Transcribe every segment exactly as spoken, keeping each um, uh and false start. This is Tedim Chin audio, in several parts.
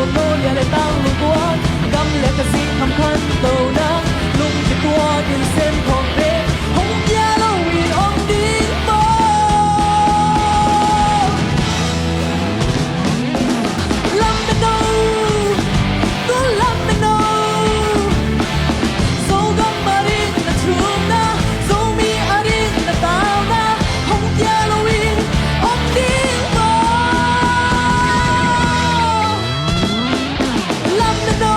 Nolia le tang lungkuan, gam le ka sik kham khan to nang, lungkituak in sem khawm ve, hong kia lo in om ding maw? Lam na no, tu lam na no, Zogam a ding na thumna, Zomi a ding na tauna, hong kia lo in om ding maw? Lam na no.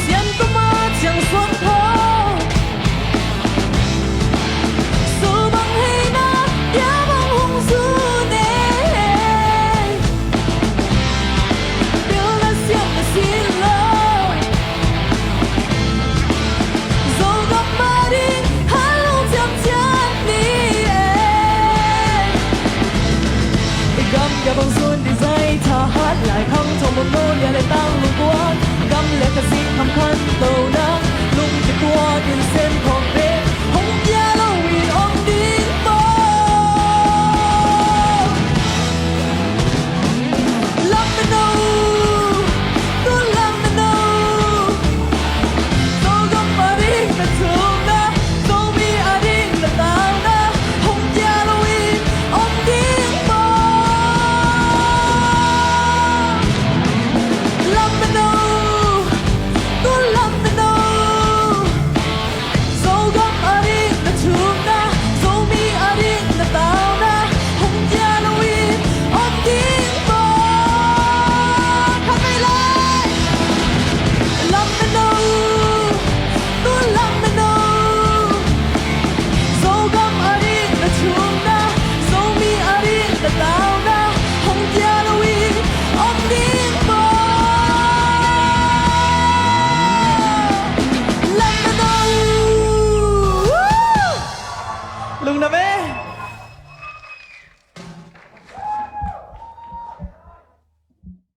Siangtho ma ciang suak tho, sumang hei na, ya bang hong su ne. Pilna siam na sin lo, Zogam a ding halong ciamciam ni e. I gam kia bang sun design thahat lai khang thong bang no lia le tang lungkuan, gam le ka sik kham khan to nang, lungkituak in sem